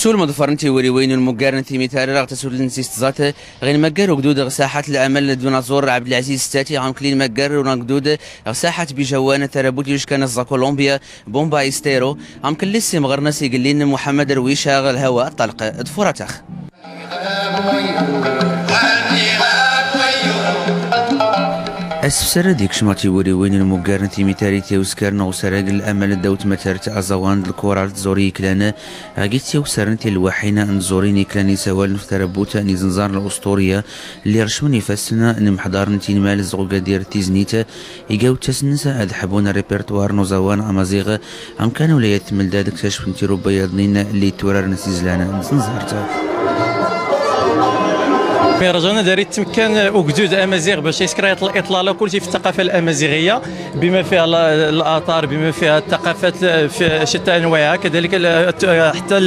سول مظفر انت وريوين المقارنة تيميتار راه تسول نسيست زات غير مكار وقدود ساحة العمل دون زور عبد العزيز ستاتي عام كلين مكار ونقدود ساحة بجوانة ترابوت يوش كان كولومبيا بومبا استيرو عم كلسي مغرنسي قلين محمد رويشة الهواء طلق دفورتخ. السفسرة ديك شماتي وريوين المقارنة تيميتاري تيوسكار وسراق الأمل دوت متارت أزوان الكورال تزوري كلانا غاكيت تيوسرن الوحينة نزوريني كلاني سوال نفتربوتا نزنزار الأسطورية اللي رشمني فاسنا نمحضار نتين مال زغوكادير تيزنيتا إيقاو تسنسا أذحبون ريبرتوار نزوان أمازيغ أم كانوا ليات ملداد اكتشف نتيرو بيضنين اللي تورار نسيزلانا نزنزارتا. مهرجان داري تمكن وجدود امازيغ باش يسكر الاطلاله كلشي في الثقافة الامازيغية بما فيها الاثار بما فيها الثقافات في شتى انواعها، كذلك حتى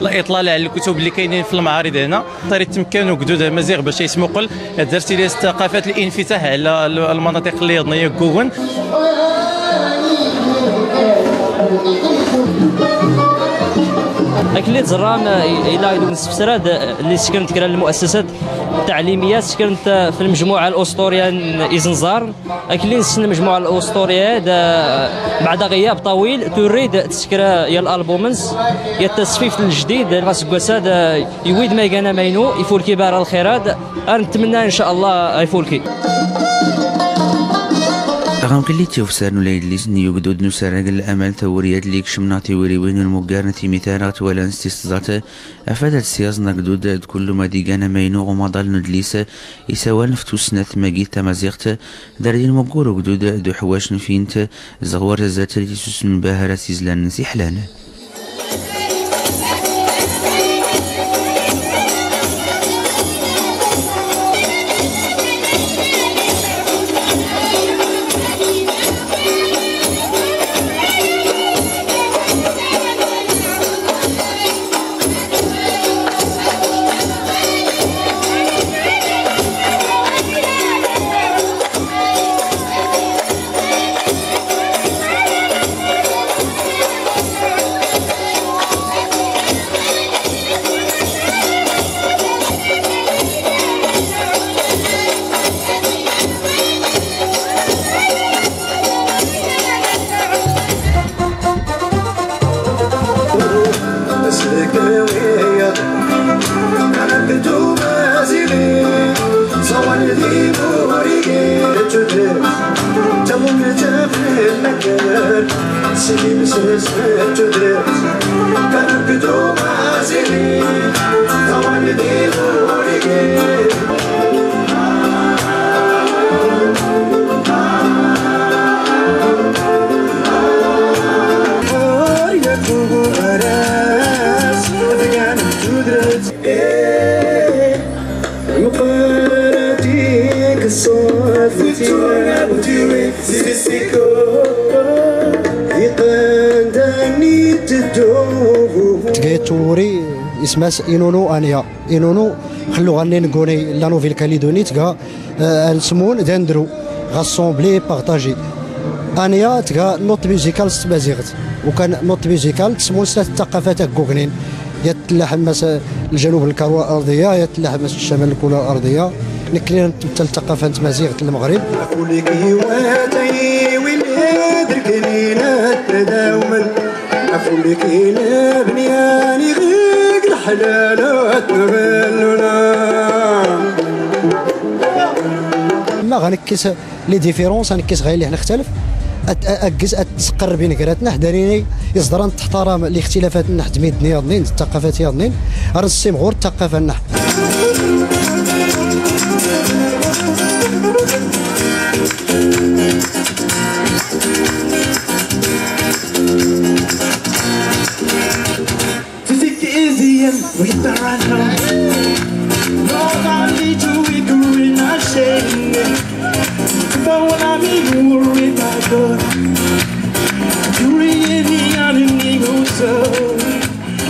الاطلاله على الكتب اللي كاينين في المعارض هنا. داري تمكن وجدود امازيغ باش يسمقل درتي لي الثقافات الانفتاح على المناطق اللي يضنيه كوغن. اللي تزران الى نستفسر اللي سكنت كرا المؤسسات التعليمية سكنت في المجموعة الاسطورية ازنزار اللي نسن المجموعة الاسطورية بعد غياب طويل تريد تسكر يا الالبومنز يا التصفيف الجديد غاس يويد ما يقانا ماينو يفولكي بار الخيرات نتمنى ان شاء الله يفولكي. رغم كلي تيوفسار نوليد ليس نيو قدود نسرق الأمل ثوريات ليك شمنا تيوريوين المقارنة تيميتارات ولا نستيستزات أفادت السياز نقدود كل ما ديقانا مينو ومضال ندليس يسوال نفتوسنة ماجيت تمازيغت داردين مقور قدود دو حواش نفينت زغوار زات ليسوس نباهرة سيزلان نسيحلان. توري اسمها إينونو أنيا إينونو خلو غني نكوني لا نوفيل كاليدوني تكا نسمون داندرو غاسومبلي بارطاجي أنيا تكا نوت ميوزيكال ستمازيغت وكان نوت ميوزيكال تسمون سنة الثقافات كوكنين يتلحمس الجنوب الكروة الأرضية يتلحمس الشمال الكرة الأرضية نكلين تمثل الثقافة تمازيغت المغرب. ما غنكس les différences غنكس غير اللي نختلف اكز تقرب بين كراتنا حداريني يصدر تحترم الاختلافات نحت ميدني يضنين الثقافات يضنين رسم غور الثقافة نح.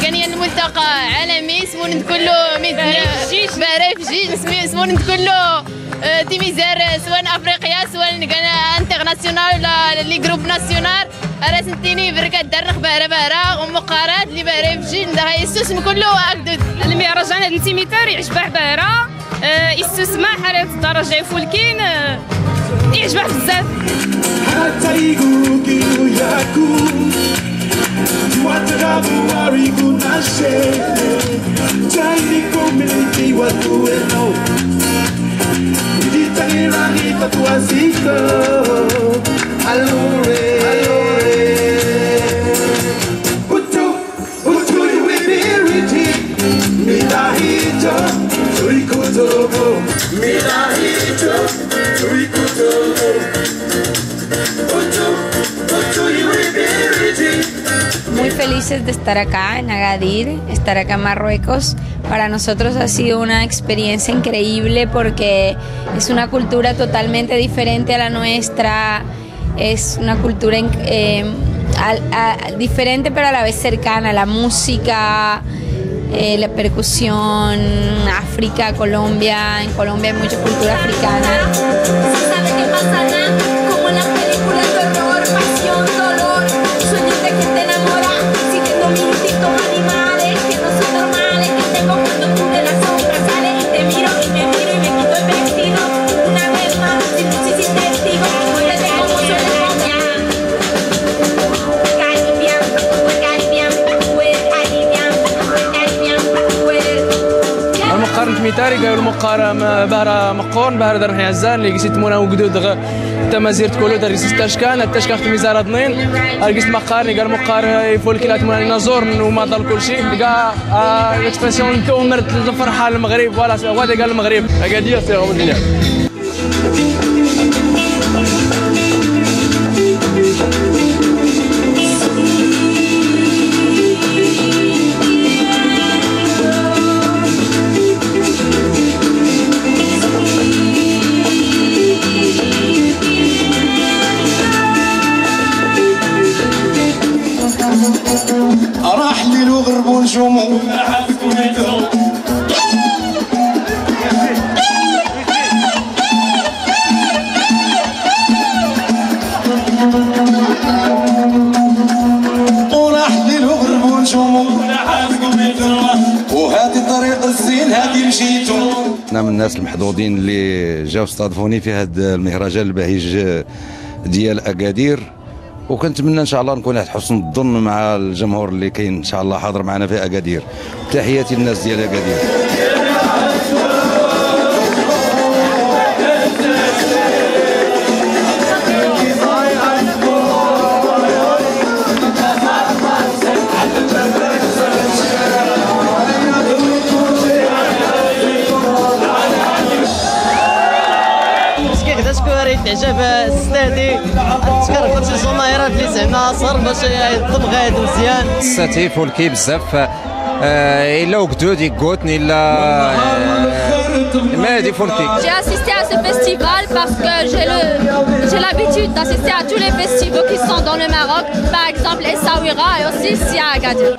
كان الملتقى عالمي سمون كله بارف جيج سمون كله تيميزار سواء افريقيا سواء international ولا les groupes national. راه سنتيني بركات درخ بهرة بهرة ومقارات اللي بهرة في جين ده يستسم كله أكدود. المهرجان تيميتار يعجبه بهرة يستسمع حالة الدرجة فولكين يعجبه بزاف. Muy felices de estar acá en Agadir, estar acá en Marruecos. Para nosotros ha sido una experiencia increíble porque es una cultura totalmente diferente a la nuestra, es una cultura diferente pero a la vez cercana, la música, la percusión, África, Colombia, en Colombia hay mucha cultura africana. Se sabe que pasará, como en las películas de horror, pasión, dolor, sueños de que te enamora, siguiendo mis instintos animales, que no son normales, que tengo cuando tú de la sombra sales y te miro y me miro y me quito el vestido, una vez más, sin luz y sin testigo, muévete como suele. المقارنة ميتاري قالوا المقارنة بهرة مقورن بهرة درحي عزان اللي قسيت مونا وقدود تمازير كولو دار قسيت تاشكان التاشكان خدمي زارة اثنين قسيت مقارني قال مقارنة يفول كلا مونا نزور وما ضل كل شيء كاع الاكسبرسيون تومرت الفرحة المغرب فوالا هذا قال المغرب اكادير سي غادي. راح ليل وغربوا نجومو وراح ليل وغربوا نجومو وهادي طريق الزين هادي مشيتو. انا من الناس المحظوظين اللي جاو استضافوني في هذا المهرجان البهيج ديال اكادير، وكنتمنى ان شاء الله نكون على حسن الظن مع الجمهور اللي كاين ان شاء الله حاضر معنا في اكادير. تحياتي للناس ديال اكادير. تعجب السلاتي تشكر كلشي الجماهيرات اللي زعما صار باش يطلب غايد مزيان. السلاتي فولكي بزاف الا وقدود يقوتني الا مادي فولكي. J'ai assisté à ce festival parce que j'ai l'habitude d'assister à tous les festivals qui sont dans le Maroc, par exemple Essaouira et aussi ici à Agadir.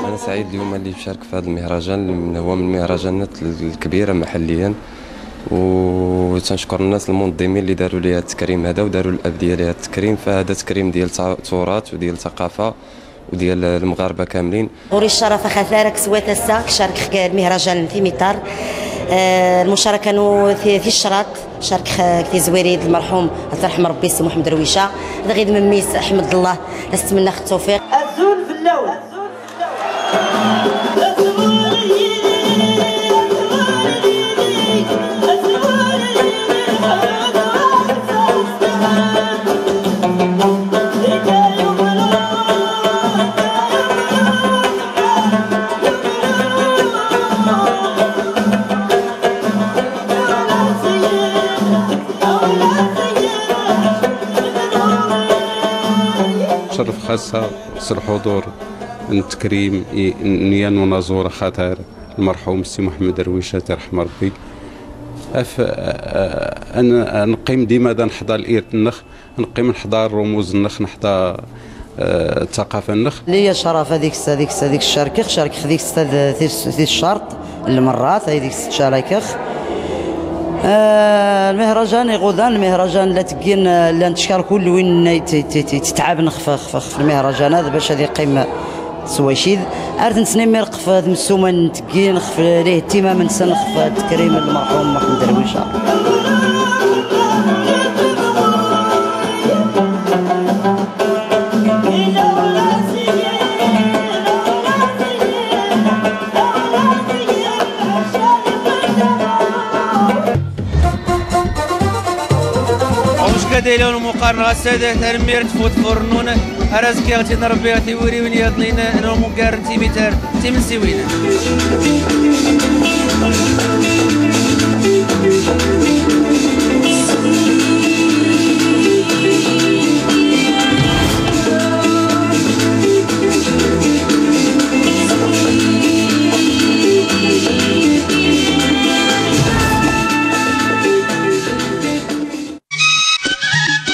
أنا سعيد اليوم اللي مشارك في هذا المهرجان، هو من المهرجانات الكبيرة محليا، وتنشكر الناس المنظمين اللي داروا لي هذا التكريم هذا وداروا الاب ديالي هذا التكريم. فهذا تكريم ديال تراث وديال ثقافة وديال المغاربة كاملين. غوري الشرف خثارك سوات الساك شارك المهرجان في ميطار المشاركة في الشراط شارك في زويريد المرحوم الله يرحم ربي سي محمد رويشه هذا غير مميس احمد الله نتمنى التوفيق. الزول في اللون خاصة الحضور التكريم نيان ونازور خاطر المرحوم السي محمد رويشه ترحم ربي. اف انا نقيم ديما نحضر الارث النخ، نقيم نحضر رموز النخ، نحضر الثقافة النخ. ليا شرف هذيك هذيك هذيك الشركخ شارك هذيك ذي الشرط المرات هذيك الشراكخ. المهرجان غدان المهرجان لا تكين لا نتشكر كل وين تتعب نخف في المهرجان هذا باش هذه قيمة سواشيد ارث نسني مرقف مسومة نتكين خف ليه اهتمام نسن خف تكريم المرحوم محمد درويشه. ديالو المقارنة السادة ترمير تفوت فرنون أرزكي غتي نربي غتي وري وني يضنين نو مقارن تيميتر تيمن سوينا.